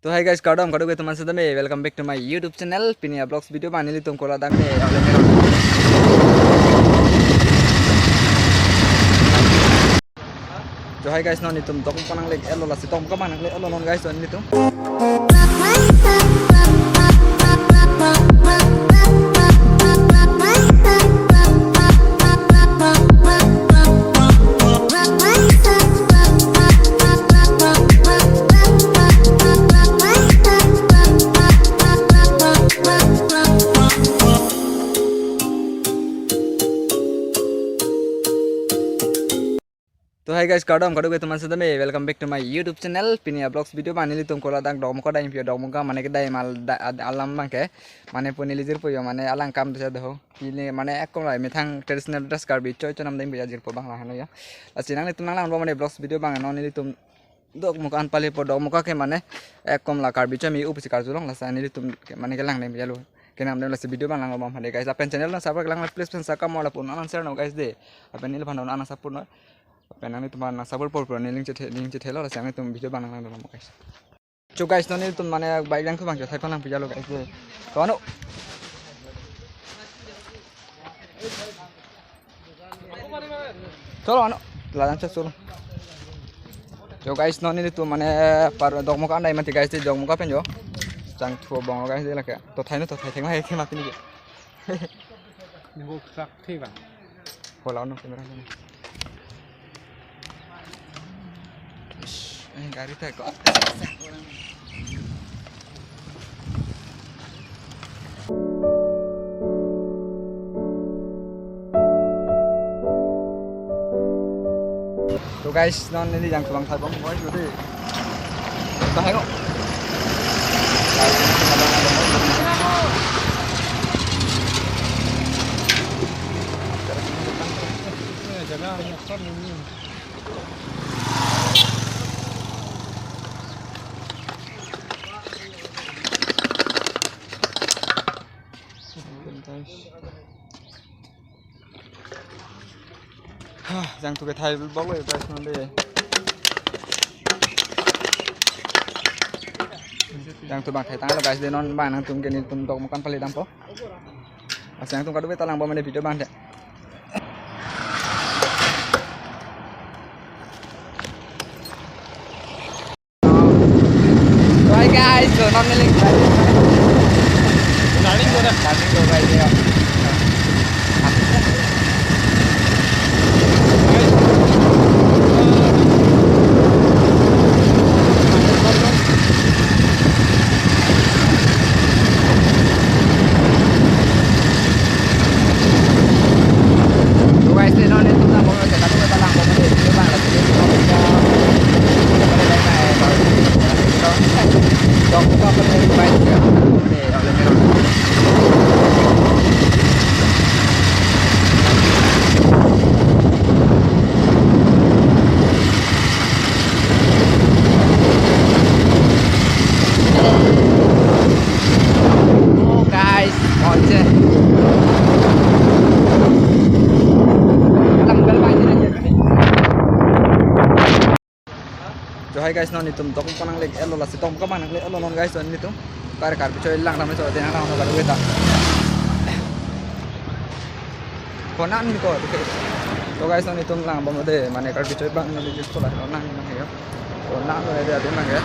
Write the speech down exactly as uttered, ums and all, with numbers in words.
To hi guys, kardom kadokave atum aphan setame, welcome back to my YouTube channel. Pini a vlogs video abang nelitum kola dang ne. To hi guys, non nelitum Dokmoka nangle-etlo, lasi Dokmoka abang nangle-etlo non guys, non nelitum. To hi guys, kardom kadokave atum aphan setame, welcome back to my YouTube channel. Pini a vlogs video abang nelitum kola dang Dokmoka dam-ipo, Dokmoka mane kedam al da-, ad-, alam abangke, mane pu neli jirpo yo, mane alang kam desa do ho. Pini mane ekkom la methang traditional dress Karbi choi chonam dam-ipo ya, jirpo abang lahenlo ya. Lasi nanglitum nanglang bom mane vlogs video abang, non nelitum Dokmoka an palepo. Dokmoka ke mane ekkom la Karbi choi me-u pusi karjulong, lasi nelitum ke mane kelang dam-ipo ya lo. Kenam dam, lasi video abang lang bom hade guys. Lapen channel nang subscribe lang, please pen saka mo lapu non share non guys de. Lapen neliphan non support non. Lapen nanglitum aphan nang support por por ne link chethe, link chethelo, lasi nanglitum video abang nanglang dam guys. Cho guys, non nelitum mane bike langthu abang chethai phan lang pijalo guys de. To ano. Cholo ano. Lalang chot cholo. Cho guys, non nelitum mane par Dokmoka an dam mati guys de, Dokmoka pen yo. Changthu abang guys de lake. To thai no, to thai theng la he thema pini ke. Nunggu sak thei bang. Hola no camera no. Eh, gari tha ko. To guys, non neli jangthu abang thai bom boy, jadi. Bahai ko. Hah, jangthu ke thai bok lo guys, non de. Jangthu abang thai tanglo guys de, non abang nangtum ke nelitum Dokmoka an pale dampo. Lasi nangtum kadokave ta lang bom mane video abang de. Hi guys, so non neli running ko na. Running ko guys, ya. Oh guys, kotse. Alam bel bang ini aja. Jo hai guys, non nelitum Dokmoka nangle-etlo, lasi Dokmoka abang nangle-etlo non guys, non nelitum. Kar kar pichoi lang tame so tena lang no kar weta. Konan ko. To guys, non nelitum lang bom de, mane kar pichoi abang neli just kola non nang nang yo. Konan lo de ade nang ya.